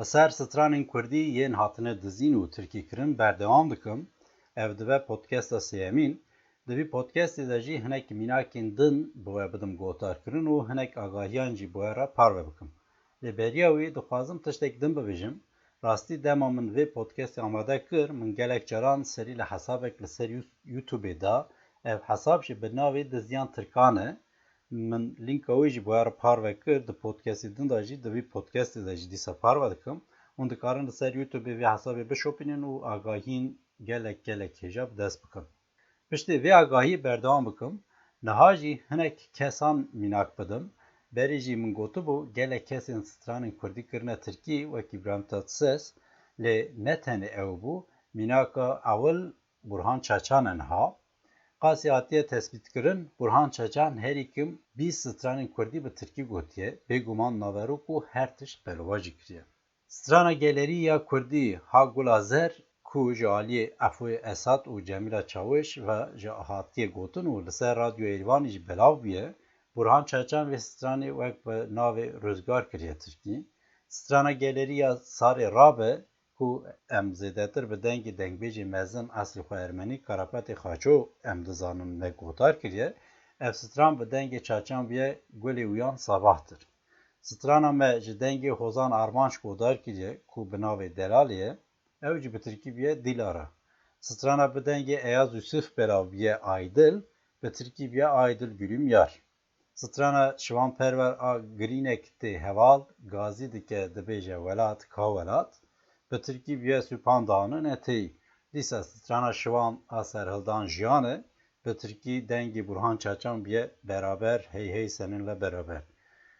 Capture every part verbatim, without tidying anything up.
Li ser stranên kurdî yên hatine dizîn û tirkî kirin berdewam dikim. Ev dibe podcasta sêyemîn. Di vî podcastê de jî hinek mînakên din bi we bidim gotarkirin û hinek agahiyan jî bi we re parve bikim. Lê beriya wî dixwazim tiştek din bibêjim. Rastî dema min vê podcastê amade kir, min gelek caran serî li hesabek li ser You-, YouTubeê da. Ev hesab jî bi navê Diziyan Tirkan e. Min lînka wê jî bi we re parve kir, di podcastê din de jî, di vî podcastê de jî dîsa parve dikim. Hûn dikarin li ser YouTubeê vê hesabê bişopînin û agahiyên gelek gelek hêja bi dest bikin. Piştî vê agahiyê berdewam bikim, niha jî hinek kesan mînak bidim. Berê jî min gotibû, gelek kesên stranên kurdî kirine tirkî, wekî Îbrahîm Tatlises, lê ne tenê ew bû, mînaka ewil Burhan Çaçan e niha. Qasî hatiye tespîtkirin, Burhan Çaçan herî kim bîst stranên kurdî bi tirkî gotiye, bêguman naverok û her tişt belovajî kiriye. Strana gelerî ya kurdî Ha Gula Zer, ku ji aliyê Efoyê Esat û Cemîla Çawêş ve ji hatiye gotin û li ser Radyo Êrîvanê jî belav bûye, Burhan Çaçan vê stranê wek bi navê Ruzgar kiriye tirkî. Strana gelerî ya Sarê Rabe, ku em zêdetir bi dengê dengbêjê mezin eslê xwe ermenî Karapetê Xaço em dizanin me guhdar kiriye, ev stran bi dengê Çaçan bûye Gulê Wiyan Sabahtir. Strana me ji dengê Hozan Armanc guhdar kiriye ku bi navê Delalê ye, ew jî bi tirkî bûye Dilara. Strana bi dengê Eyaz Yusuf belav bûye Aydil, bi tirkî bûye Aydil Gülüm Yar. Strana Şivan Perwer a Girînek tê heval, gazî dike dibêje welat ka welat, bi tirkî bûye Süphan Dağı'nın eteği. Dîsa strana Şivan a Serhildan Jiyan e, bi tirkî dengê Burhan Çaçan bûye Beraber hey hey seninle beraber.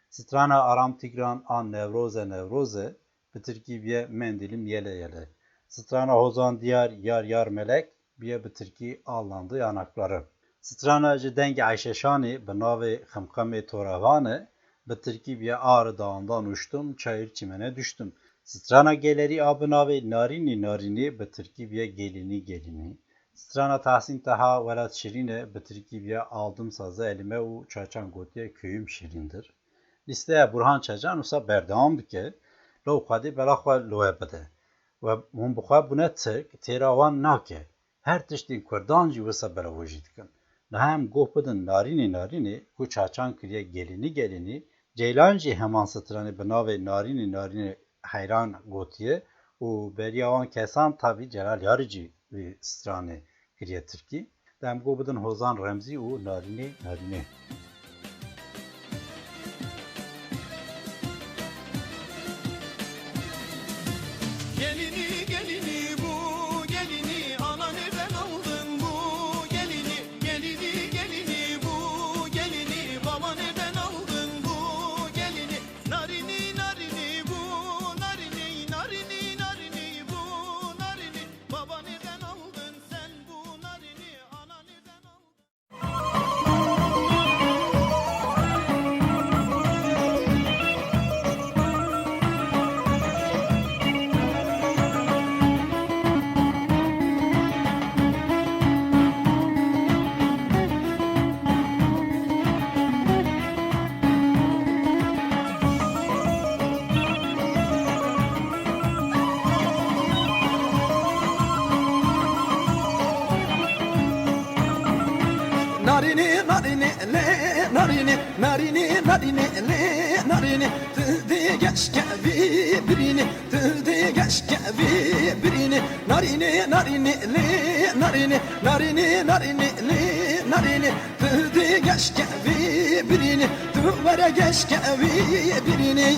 Strana Aram Tigran a Newroze Newroze, bi tirkî bûye Mendilim yele yele. Strana Hozan Diyar Yar Yar Melek bûye bi tirkî Allandı yanakları. Strana ji dengê Ayşe Şanê bi navê Xemxemê Toravan e, bi tirkî bûye Ağrı Dağı'ndan uçtum, çayır çimene düştüm. Strana gelerî a bi navê Narînî Narînî, bi tirkî bûye Gelînî Gelînî. Strana Tahsîn Taha Welat Şirîn e, bi tirkî bûye Aldım sazı elime û Çaçan gotiye Köyüm şirindir. Lîsteya Burhan Çaçan wisa berdewam dike. Lo Xwedê bela xwe li we bide. We hûn bi xwe bûne tirk, têra wan nake. Her tiştên kurdan jî wisa belavojî dikin. Niha em goh bidin Narînê Narînê ku Çaçan kiriye Gelînî Gelînî. Ceylan jî heman stranê bi navê Narînê Narînê heyran gotiye û beriya wan kesan tabî Celal Yarî jî vê stranê kiriye tirkî. Dem go bidin Hozan Remzî û Narînê Narînê. Gelini gelini bu gelini ana nereden aldın bu gelini gelini gelini bu gelini baba nereden aldın bu gelini narini narini bu narini narini narini bu narini baba nereden aldın sen bu narini ana nereden aldın Narînî, narînî, lê narînî, narînî, narînî, lê narînî, tu dê geşkevî birînî, tu dê geşkevî birînî, narînî, narînî, lê narînî, narînî, narînî, lê narînî, tu dê geşkevî birînî, tu were geşkevî birînî.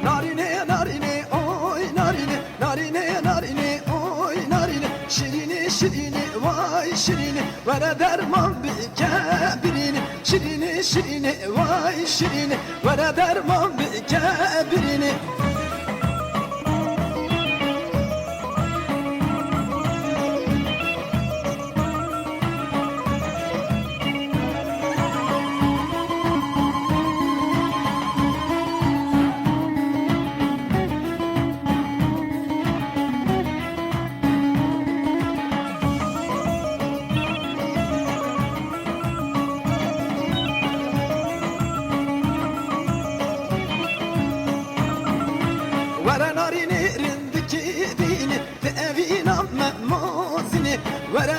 Narînê, narînê, oy narînê, narînê, narînê, oy narînê. Şirînê, şirînê, vay şirînê, were derman bike birînê. Şirînê, şirînê, vay şirînê, were derman bike birînê.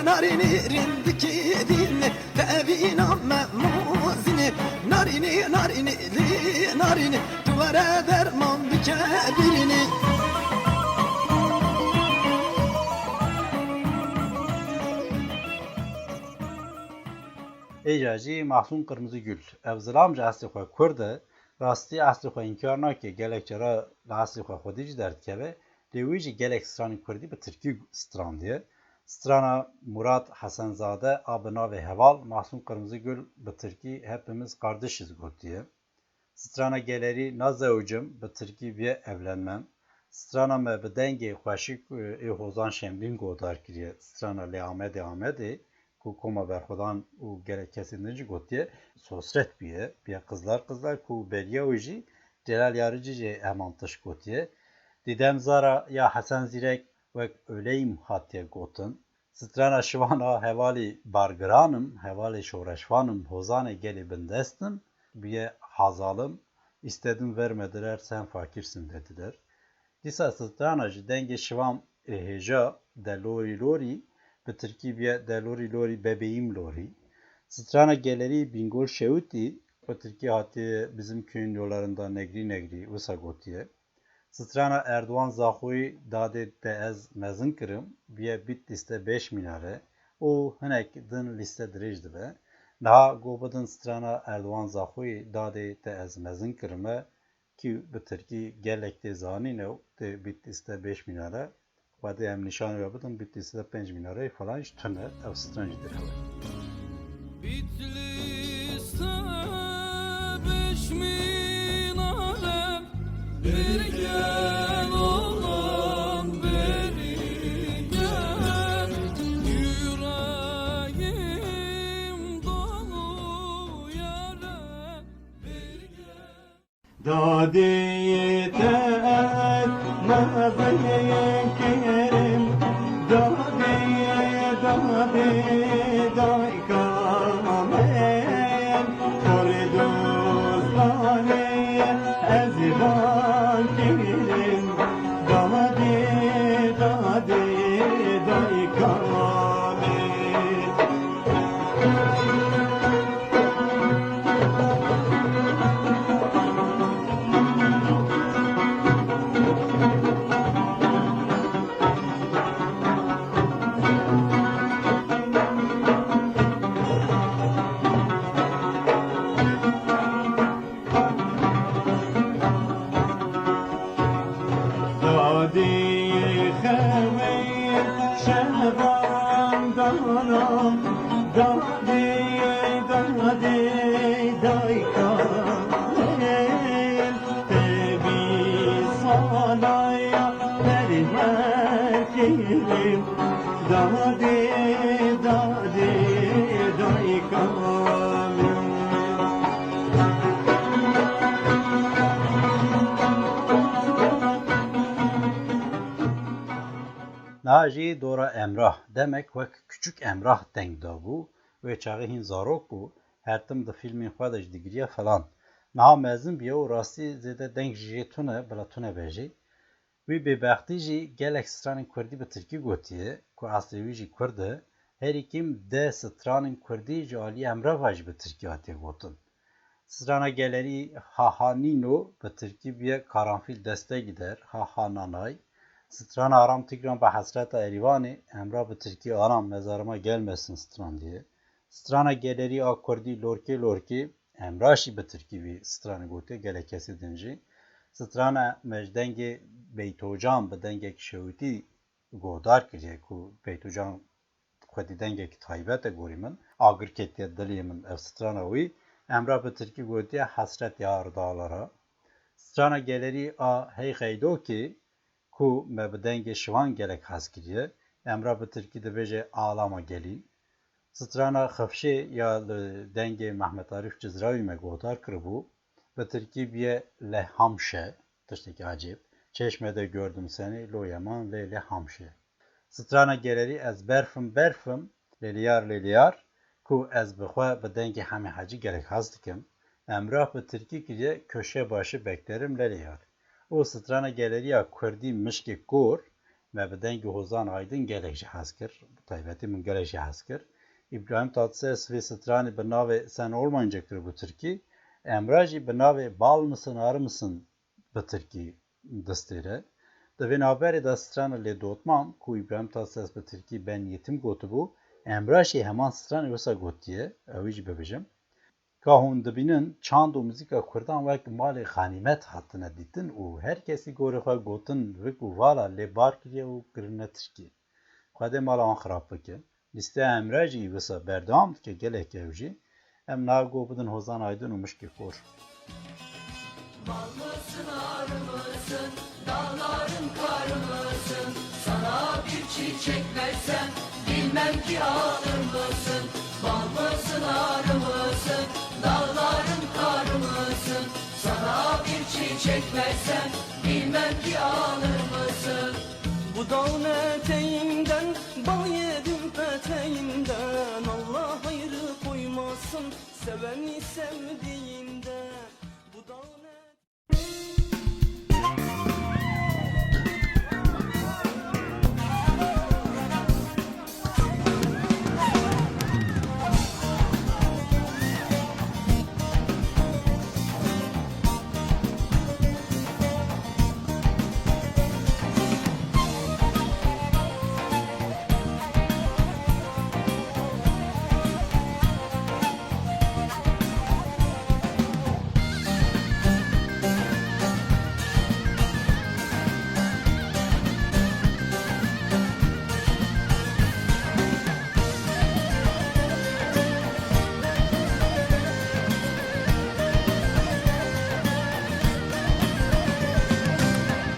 Narînî rindikî dînê, tevîna me mozînê. Narînî, narînî, lî narînî, tu were derman bike birînî. Êca jî Mahsûn Qirmizîgul. Ev zilam ji eslê xwe kurd e. Rastî eslê xwe înkar nake. Gelek cara li eslê xwe xwedî jî derdikeve. Lê wî jî gelek stranên kurdî bi tirkî strandiye. Strana Murat Hesenzade a bi navê Heval, Mahsûn Qirmizîgul bi tirkî Hepimiz Kardeşiz gotiye. Strana Gelerî Nazewicim bi tirkî bûye Evlenmem. Strana me bi dengê xweşik ê Hozan Şemdîn guhdar kiriye. Strana Lê Amedê Amedê ku Koma Berxwedan û gelek kesên din jî gotiye, sosret bûye, bûye Qizlar Qizlar ku beriya wî jî Celal Yaricî jî heman tişt gotiye. Didem Zara ya Hesen Zîrek wek Öleyim hatiye gotin. Strana Şivan a Hevalî Bargiran im, hevalê şoreşvan im, Hozanê gelê bindest im, bûye Hazal im, istedim verme direr, sen fakirsin dediler. Dîsa strana ji dengê Şivan ê hêja De Lorî Lorî, bi tirkî bûye De Lorî Lorî Bebeğim Lorî. Strana Gelerî Bingol Şewitî, bi tirkî hatiye Bizim köyün yollarında negri negri, wisa gotiye. Strana Erdoğan Zaxoyî Dadê te ez mezin kirim, bûye Bitlis'te beş minare û hinek din lîste dirêj dibe. Niha go bidin strana Erdoğan Zaxoyî Dadê te ez mezin kirime, kî bi tirkî gelek tê zanîne û tê Bitlis'te beş minare. Xwedê em nîşanî we bidin, Bitlis'te pênc minare falan jî tune, ev stran jî derhewe. Bitlis'te beş minare, beri gel oğlan, beri gel. Yüreğim dolu yare, beri gel. Dadê te ez mezin kirim, dadê, dadê, dayka min, Kurdistanê ez van kirim, dadê, dadê, dayka min. Dadê xewê şevan dana, dadê, dadê, dayka min, te bî salaya perwer kirim. Dadê, dadê, dayka min. Niha jî dora Emrah. Demek wek küçük Emrah deng dabû. Wê çaxê hîn zarok bû. Her tim di fîlmên xwe de jî digiriye falan. Niha mezin bûye û rastî zêde deng jî jê tune, bila tune be jî. Wî bêbextî jî gelek stranên kurdî bi tirkî gotiye, ku eslê wî jî kurd e, herî kêm deh stranên kurdî ji alî Emrah ve jî bi tirkî hatiye gotin. Strana Gelerî Ha Ha Nîno bi tirkî bûye Karanfil Deste Gider, Ha Ha Nanay. Strana Aram Tigran Bi Hesreta Erîvanê, Emrah bi tirkî Anam Mezarıma Gelmesin strandiye. Strana Gelerî a kurdî Lorkê Lorkê, Emrah jî bi tirkî vî stranê gotiye, gelek kesê din jî. Strana Me Ji Dengê Beytocan bi dengek şewitî guhdar kiriye ku Beytocan xwedî dengekî taybet e gorî min. Agir ketiye dilê min ev strana wî. Emrah bi tirkî gotiye Hasret Yar Dağlara. Strana Gelerî a Hey Xeydokê, ku me bi dengê şivan gelek hez kiriye. Emrah bi tirkî dibêje Ağlama Gelin. Strana Xifşê ya li dengê Mehmet Arîf Cizrawî me guhdar kiribû. Bi tirkî bûye Lehamşe, tiştekî ecêb. Çeşmede gördüm seni, lo yaman lê Lehamşe. Strana Gelerî Ez Berfim Berfim, Lêliyar Lêliyar, ku ez bi xwe bi dengê Hemî Hecî gelek hez dikim. Emrah bi tirkî kiriye Köşe Başı Beklerim Lêliyar. Û strana Gelerî ya kurdî Mişkê Kor, Me bi dengê Hozan Aydin gelek jî hez kir, bi taybetî min gelek jî hez kir. Îbrahîm Tatlises vê stranê bi navê Sen Olmayınca kiribû tirkî, Emrah jî bi navê Bal mısın, arı mısın bi tirkî distêre. Di vê navberê de strana Lê Dotmam ku Îbrahîm Tatlises bi tirkî Ben Yetim gotibû, Emrah jî heman stranê wisa gotiye, ew ê jî bibêjim. Ka hûn dibînin çand û muzîka kurdan wek malê xanîmet hatine dîtin û her kesî gorê xwe gotin vik û vala lê bar kiriye û kirine tirkî. Xwedê mala wan xirab bike. Lîsteya Emrah jî wisa berdewam dike gelek ew jî. Em niha go bidin Hozan Aydin û Mişkê Kor. Bal mısın, arı mısın, dağların karı mısın? Sana bir çiçek versem, bilmem ki alır mısın? Bal mısın, arı mısın, dağların karı mısın? Sana bir çiçek versem, bilmem ki alır mısın? Bu dağın eteğinden, bal yedim peteğinden. Allah ayrı koymasın seveni sevdiğinden. Bu dağın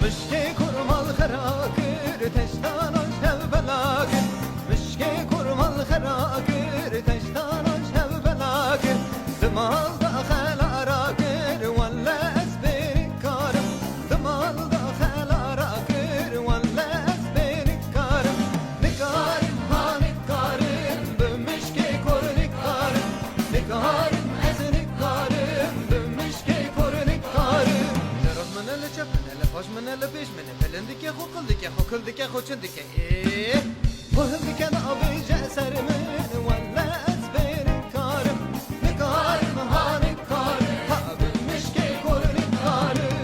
Mişkê kurmal xera kir, teştana ji hev bela kir. Mişkê kurmal xera kir, teştana ji hev bela kir. Di mal de xela rakir, welle ez bê nikarim. Di mal de xela rakir, welle ez bê nikarim. Nikarim, ha nikarim, bi mişkê kor nikarim. Nikarim, ez nikarim, bi mişkê kor nikarim. Li rih min e, li çep min e, li paş min e, li pêş min e. Bilind dike xwe, qil dike xwe, kil dike xwe, çin dike. Ê! Xwe hildike navêje ser min, welle ez bê nikarim. Nikarim, ha nikarim, ha bi mişkê kor nikarim.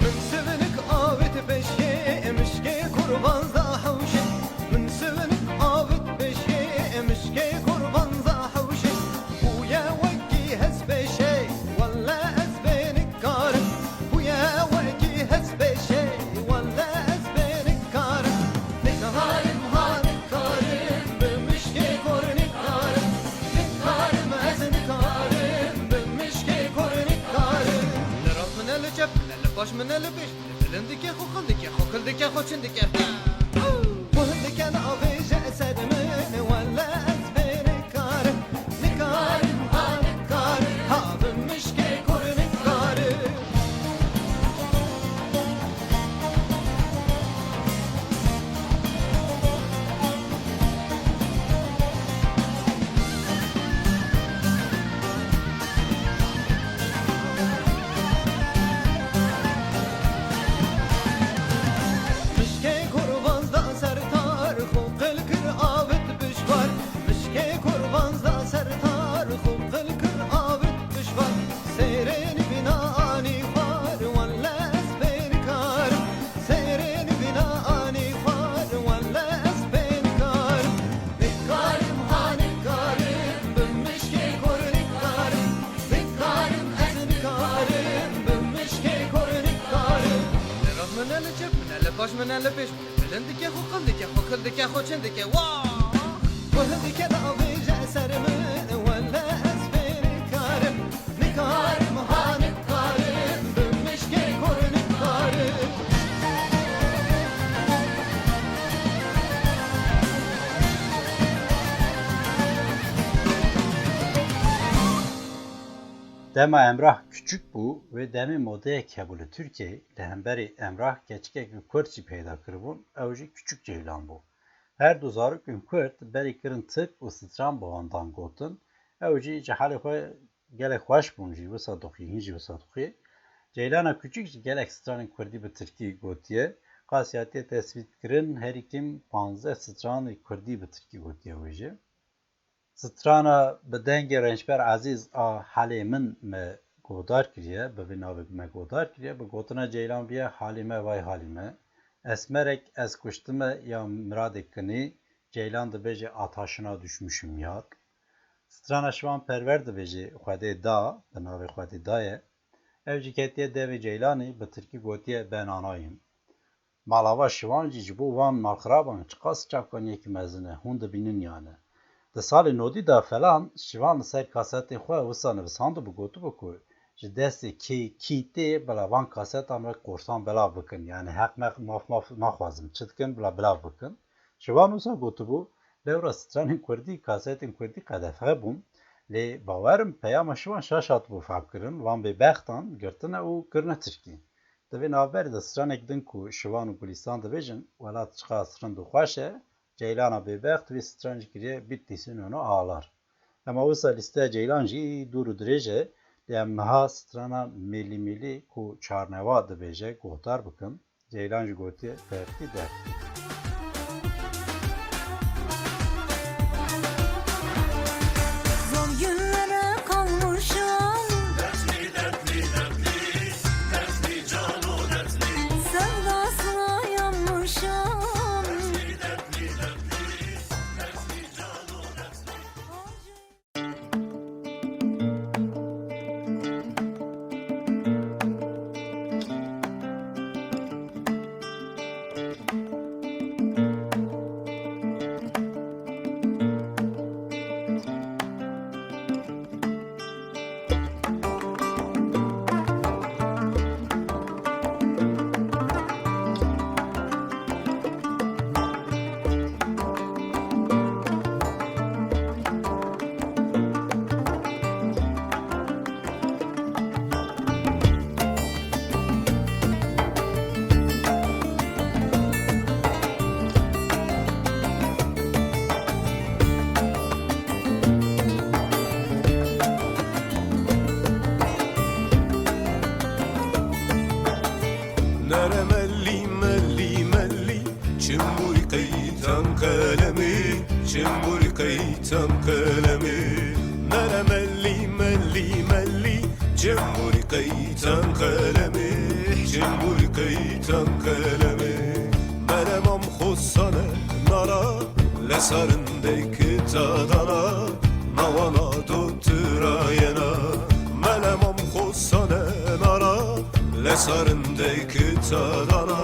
Min sivinik avêt pêşkê, mişkê kurban za hewşê. Min sivinik avêt pêşkê, mişkê kurban za hewşê. Bûye wekî hespêşê, welle ez bê nikarim. Bûye wekî hespêşê, welle ez bê nikarim. Nikarim, ha nikarim, bi mişkê kor nikarim. Nikarim, ez nikarim, bi mişkê kor nikarim. Li rast min e, li çep min e, li paş min e, li pêş min e. Bilind dike xwe, qil dike xwe, kil dike xwe, çin dike. Xwe hildike navêje ser min, welle ez bê nikarim. Nikarim, ha nikarim, ha bi mişkê kor nikarim. Mişkê kurban da ser tar, xwe qil kir avêt bişwar. Mişkê kurban da ser tar, xwe qil kir avêt bişwar. Sêrê nîvîna anî xwar, welle ez bê nikarim. Sêrê nîvîna anî xwar, welle ez bê nikarim. Nikarim, ha nikarim, bi mişkê kor nikarim. Nikarim, ez nikarim, bi mişkê kor nikarim. Li rih min e, li çep min e, li paş min e, li pêş min e. Bilind dike xwe, qil dike xwe, kil dike xwe, çin dike. Wah! Xwe hildike navêje ser min, welle ez bê nikarim. Nikarim, ha nikarim, bi mişkê kor nikarim. Dema Emrah küçük bû, wê demê modeyek hebû li Tirkiyeyê, li hemberî Emrah keçikek li Kurd jî peyda kiribûn, ew jî Küçük Ceylan bû. Her du zarokên Kurd berî kirin tirk û stran bi wan dan gotin, ew jî ji halê xwe gelek xweş bûn, jî wisa dixwî, hîn jî wisa dixwî. Ceylana Küçük jî gelek stranên Kurdî bi Tirkî gotiye. Qasî hatiye tesbît kirin, herî kêm panzdeh stranê Kurdî bi Tirkî gotiye wê jî. Strana bi dengê Rençber Ezîz a Helê Min me guhdar kiriye, bi vî navê me guhdar kiriye, bi gotina Ceylan bûye Halî me vay halî me. Esmerek ez kuştime ya Miradê Kinî, Ceylan dibêje Ataşına düşmüşüm yad. Strana Şivan Perwer dibêje Xwedê da, bi navê Xwedê da ye. Ev jî ketiye devê Ceylanî, bi tirkî gotiye Ben anayım. Malava Şivan jî ji bo van malxiraban çiqas çavkaniyekî mezin e, hûn dibînin ya ne. Di salê nodî de falan Şivan li ser kasetên xwe wisa nivisandibû, gotibû ku ji destê kê kî tê bila van kasetan wek qorsan belav bikin, yanî heq meq maf maf naxwazim, çi dikin bila belav bikin. Şivan wisa gotibû, lewra stranên kurdî, kasetên kurdî qedexe bûn, lê bawer im peyama Şivan şaş hatibû fehmkirin, van bêbextan girtine û kirine tirkî. Di vê navberê de stranek din ku Şivan û Gulîstan dibêjin, welat çiqas rind û xweş e, Ceylana bêbext vê stran jî kiriye Bitlis'in önü ağlar. Ema wisa lîsteya Ceylan jî dûr û dirêj e, lê em niha strana Mêlî Mêlî ku Çarneva dibêje guhdar bikin. Ceylan jî gotiye, dertî dertî. Zor günlere kalmışım. Dertli, dertli, dertli, dertli, can o dertli. Sevdasına yanmışım. Dertli, dertli, dertli, dertli, can o dertli. Nere mellî, mellî, mellî, çimburî qeytan qelemê, çimburî qeytan qelemê. Nere mellî, mellî, mellî, çimburî qeytan qelemê, çimburî qeytan qelemê. Melemam xosane nara, lesarindek tadana, nawana do tirayena. Melemam xosane nara, lesarindek tadana,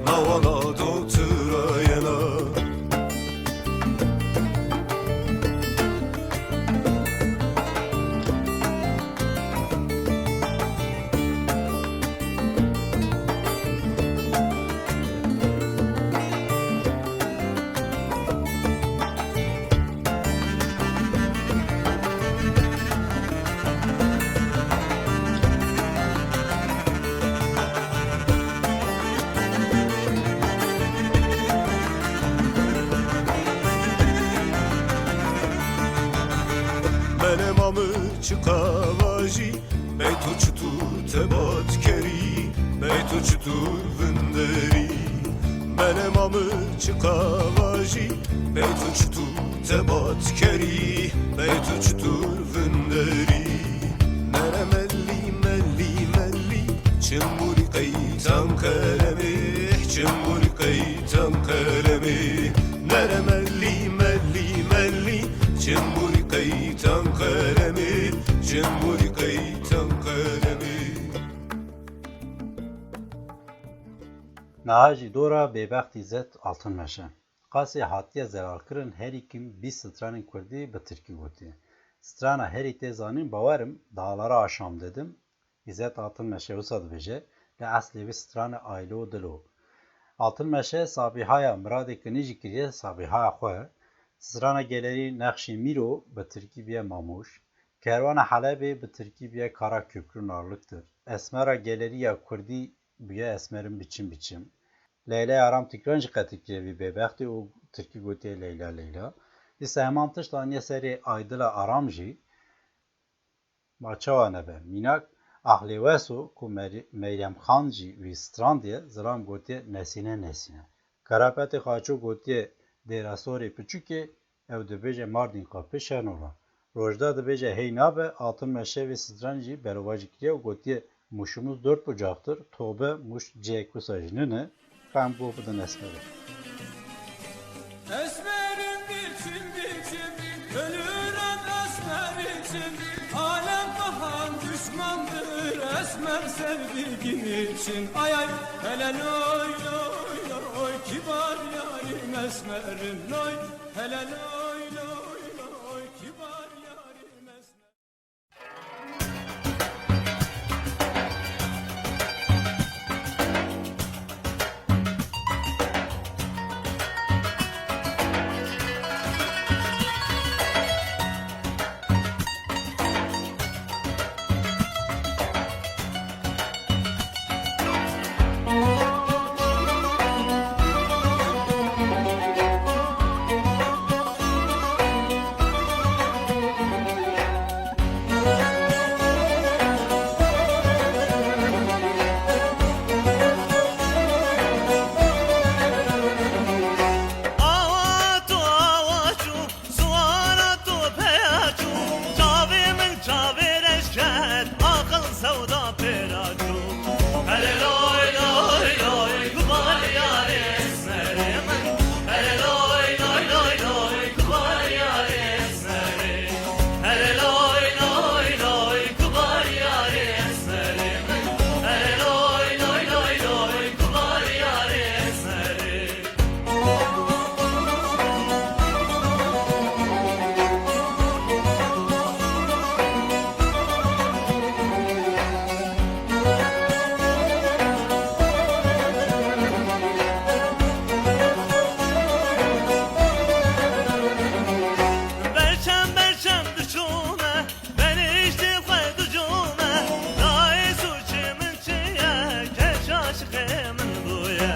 nawana do tirayena. Belê mamı çi qavajî, bey tu çi tu tebat kerî, bey tu çi tu vinderî. Belê mamı çi qavajî, bey tu çi tu tebat kerî, bey tu çi tu vinderî. Nere mellî, mellî, mellî, çimburî qeytan qelemê, çimburî qeytan qelemê. Nere mellî, mellî, mellî, çimburî qeytan qelemê, çimburî qeytan qelemê. Niha jî dora bêbext Îzet Altınmeşe. Qasê hatiye zelalkirin herî kim bîst stranên kurdî bi tirkî gotiye. Strana herî tê zanîn bawer im Dağlara Aşam dedim, Îzet Altınmeşe wisa dibêje, li eslê vê stranê Aylo Dilo. Altınmeşe Sabîhaya Miradê Kinî jî kiriye Sabîhaya xwe. Strana gelerî Nexşê Mîro bi tirkî bûye Mamuş. Kerwana Helebê bi tirkî bûye Kara Köprü Narlık'tır. Esmera geleriya kurdî bûye Esmerim biçim biçim. Leylay Aram Tikran jî qetil kiriye vî bêbextê û tirkî gotiye Leyla Leyla. Dîsa heman tişt aniye serê Aydila Aram jî. Ma çawa nebe? Mînak, Ahlê Weso ku Mer-, Meryem Xan jî wî strandiye, zilam gotiye Nesîne Nesîne. Karapetê Xaço gotiye Dêra Sorê Piçûkê, ew dibêje Mardîn Qapê Şenola. Rojda dibêje hey nabe, Altın Meşe vê stran jî berovajî kiriye û gotiye Muşumuz dört bucaktır, tobe, Muş cihek wisa jî nine, em go bidin Esmerê. Esmerim biçim biçim, ölürüm esmer için. Alem kahan düşmandır esmer sevdiğim için. Ay ay, hele loy loy loy, kibar yarim esmerim loy. Hele loy loy loy, kibar yarim esmerim. Awa tu awa çû, suwana tu peya çû, çavê min çavê reş ket, aqil sewda pêra çû. Hele loy loy loy, kubar yarê serê min. Hele loy loy loy loy, kubar yarê serê. Hele loy loy loy, kubar yarê serê min. Hele loy loy loy loy, kubar yarê serê. Berçem berçem diçûme, benîştî xwe dicûme, dayê sûcê min çi ye, keç aşiqê min bûye.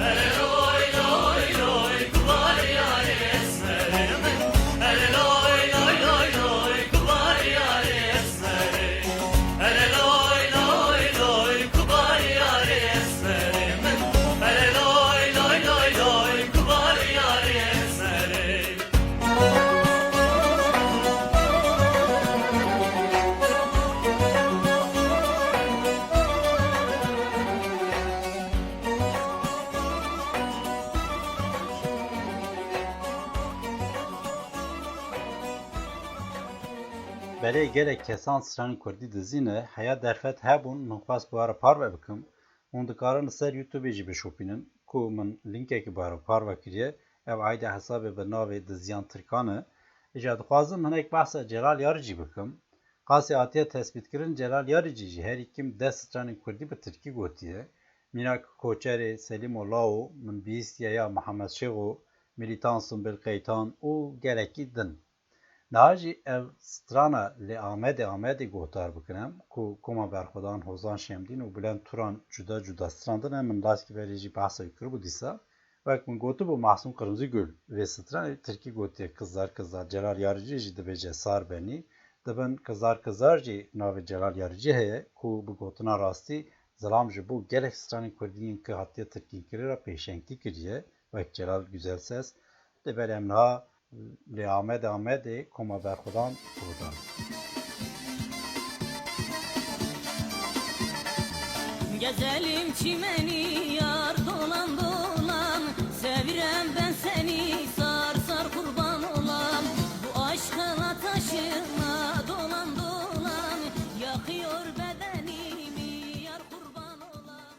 Hele loy loy loy, kubar yarê serê min. Hele loy loy loy loy, kubar yarê serê. Hele loy loy loy, kubar yarê serê min. Hele loy loy loy loy, kubar yarê serê. Belê gelek kesan stranên kurdî dizîne, heya derfet hebûn, min xwest bi we re parve bikim. Hûn dikarin li ser YouTubeê jî bişopînin, ku min linkekî bi we re parve kiriye. Ev aîdê hesabê bi navê Diziyan Tirkan e. Îja dixwazim hinek behsa Celal Yaricî bikim. Qasî hatiye tespîtkirin, Celal Yaricî jî herî kêm deh stranên kurdî bi tirkî gotiye. Mînak Koçerê, Selîmo Lao, Min Bihîstiye ya Mihemed Şêxo, Milîtan Sumbêl Qeytan û gelekî din. Niha jî ev strana Lê Amedê Amedê guhdar bikin em, ku Koma Berxwedan, Hozan Şemdîn û Bulent Turan cuda cuda strandine, min laşkî berê jî behsa wî kiribû dîsa. Wek min gotibû, Mahsûn Qirmizîgul vê stranê tirkî gotiye Kızlar Kızlar, Celal Yaricî jî dibêje Sar Benî, di bin Kızlar Kızlar jî navê Celal Yaricî heye, ku bi gotina rastî zilam ji bo gelek stranên kurdî yên ki hatiye tirkînkirî re pêşengtî kiriye, wek Celal Güzelses. Lê belê em niha Lê Amedê Amedê Koma Berxwedan guhdar. Gezelim çimeni yar dolan dolan, sevirem ben seni sar sar kurban olan. Bu aşkına taşına dolan dolan, yakıyor bedenimi yar kurban olan.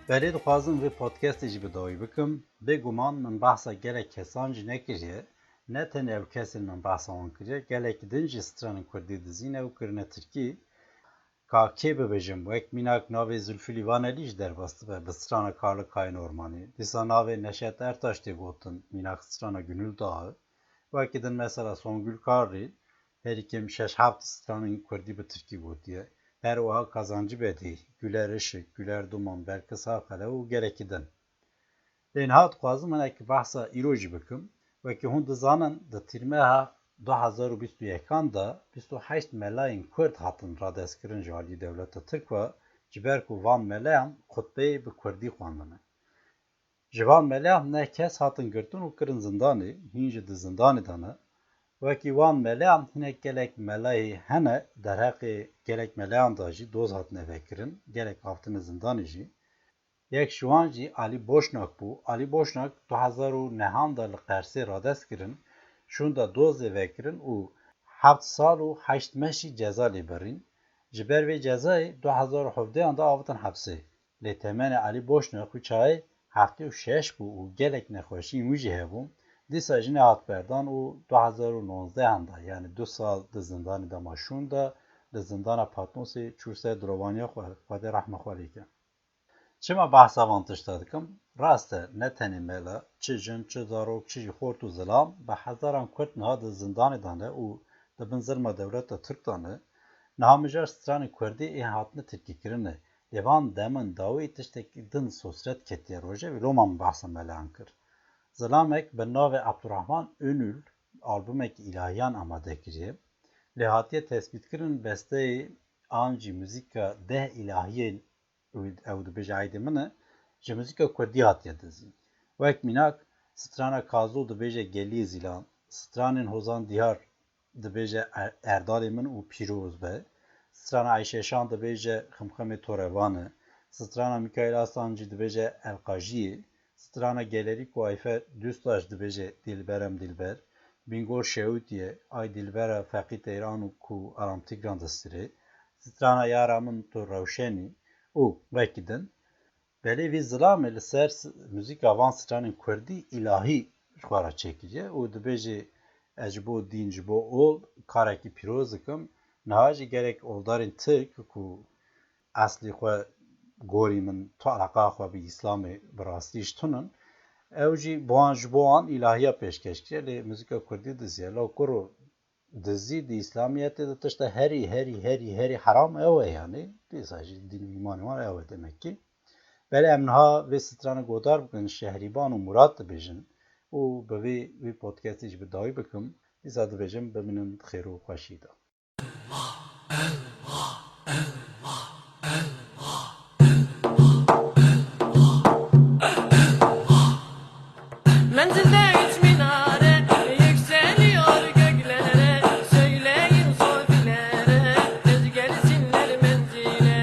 Belê dixwazim vê podcastê jî bi dawî bikim. Bêguman min behsa gelek kesan jî nekiriye. Ne tenê ew kesên min behsa wan kiriye, gelek din jî stranên kurdî dizîne û kirine tirkî. Ka kê bibêjim, wek mînak navê Zülfü Livaneli jî derbas dibe bi strana Karlı Kayın Ormanı. Dîsa navê Neşet Ertaş tê gotin, mînak strana Gönül Dağı. Wekî din mesela Songül Karlı, herî kêm şeş heft stranên kurdî bi tirkî gotiye. Her wiha Kazancı Bedî, Güler Işık, Güler Duman, Belkıs Akale û gelekî din. Lê niha dixwazim hinek behsa îro jî bikim. Wekî hûn dizanin, di tîrmeha du hezar û bîst û yekan de bîst û heşt melayên kurd hatin radestkirin ji aliyê dewleta tirk ve, ji ber ku van meleyan xutbeyê bi kurdî xwendine. Ji van meleyan neh kes hatin girtin û kirin zindanê, hîn jî di zindanê de ne. Wekî wan meleyan hinek gelek melayê hene, derheqê gelek meleyan de jî doz hatine vekirin, gelek haftine zindanê jî. Yek ji wan jî Alî Boşnak bû. Alî Boşnak du hezar û nehan de li Qersê radest kirin, şûnda dozê vekirin û heft sal û heşt meh jî ceza lê birîn. Ji ber vê cezayê du hezar û hevdehan de avitin hepsê. Lê temenê Alî Boşnak wî çaxê heftê û şeş bû û gelek nexweşiyên wî jî hebûn. Dîsa jî nehat berdan û du hezar û nozdehan de, yanî du sal di zindanê de ma şûnda, li zindana Patmosê çû ser dirovaniya xwe, Xwedê rehma xwe lê ke. Çima behsa van tişta dikim? Rast e, ne tenê mela, çi jin, çi zarok, çi jî xort û zilam, bi hezaran kurd niha di zindanê de ne û di bin zilma dewleta tirk de ne. Niha mijar stranên kurdî ê hatine tirkîkirin e. Lê van demin dawî tiştekî din sosret ketiye rojevê, loma min behsa meleyan kir. Zilamek bi navê Abdurrahman Önül albumekî îlahiyan amade kiriye. Lê hatiye tespîtkirin besteyê an jî muzîka deh îlahiyên ew dibêje eydê min e, ji muzîka kurdî hatiye dizîn. Wek mînak, strana Kazo dibêje Geliyê Zîlan, stranên Hozan Diyar dibêje Er-, Erdalê min û pîroz be, strana Ayşe Şan dibêje Ximxemê Torevan e, strana Mikaîl Aslan jî dibêje Elqajiyê, strana Gelerî ku Ayfe Dûstaş dibêje Dîlberem Dîlber, Bîngor Şewitî ye, Ay Dîlbera Feqî Teyran û ku Aram Tigran distirê, strana Yara Min Tu Rewşenî û wekî din. Belê vî zilamê li ser s-, muzîka van stranên kurdî îlahî ji xwe re çêkiriye û dibêje, ez ji bo dîn, ji bo ol karekî pîroz dikim. Niha jî gelek oldarên tirk ku eslî xwe gorî min tu eleqa xwe bi Îslamê bi rastî ji tunin. Ew jî bi wan, ji bo wan îlahiya pêşkeş kiriye, lê muzîka kurdî diziye. Law kuro dizî di Îslamiyetê de tişta herî, herî, herî, herî heram ew e yanî. Dîsa jî dîn û îmanê wan ew e demek ki. Belê em niha vê strana godar bikin, Şehrîban û Murat dibêjin û bi vê, vê podcastê jî bi dawî bikim. Dîsa dibêjim bimînin di xêr û xweşî de. Menzilde üç minare yükseliyor göklere. Söyleyin sofilere, tez gelsinler menzile.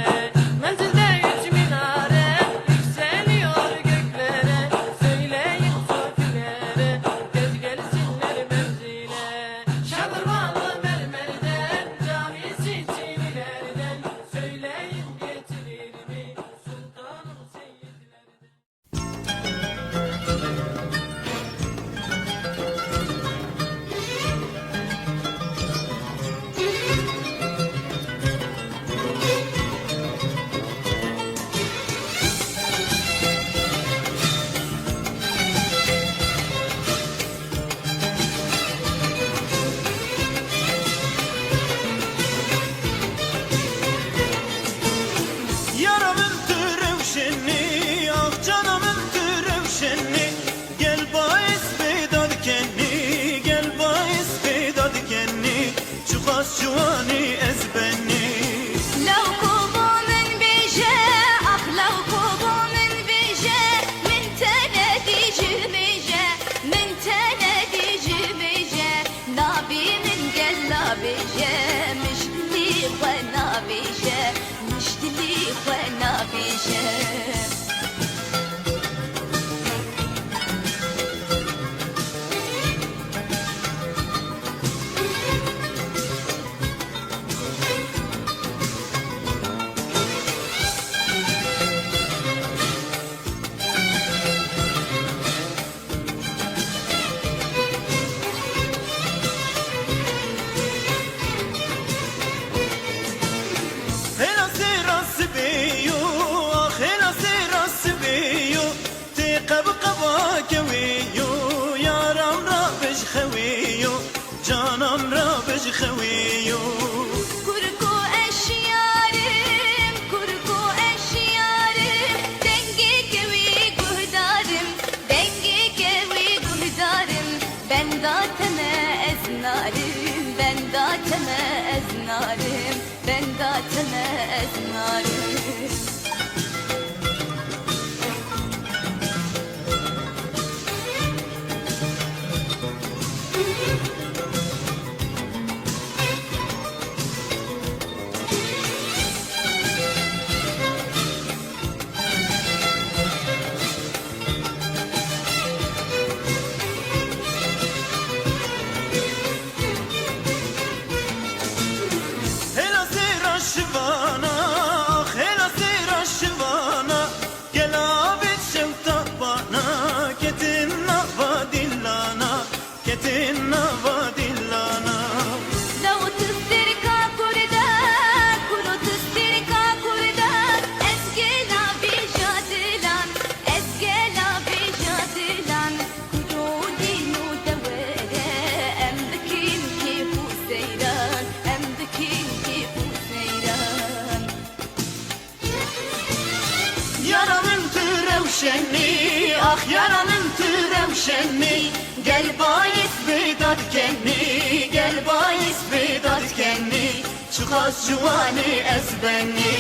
Menzilde üç minare yükseliyor göklere. Söyleyin sofilere, tez gelsinler menzile. Şadırvanlı mermerden camisi çinilerden. Söyleyin getirir mi sultanım seyitlerden? Yara min tu rewşenî, ax cana min tu rewşenî. Gel baez peyda dikenî, gel baez peyda dikenî. Çiqas ciwanî ez benî. Law ku bo min bêje, ax law ku bo min bêje, min tenê dî ji mêje, min tenê dî ji mêje. Nabî min gel nabêje, mij dilî xwe nabêje, mij dilî xwe nabêje. me ez narim. Hêla sêra şivana, ax hêla sêra şivana, gel avêt şew tapana, ketin nava dîlana, ketin nava dîlana. Daw tistêrka Kurda, kuro tistêrka Kurda, ez gela vêja dilan, ez gela vêja dilan. Kuro dîn û dewere, em bikin kêf û seyran, em bikin kêf û seyran. Yara min tu rewşenî, ax yara min tu rewşenî, gel bayis bê dadkenî, gel bayis bê dadkenî, çiqas ciwanî ez benî.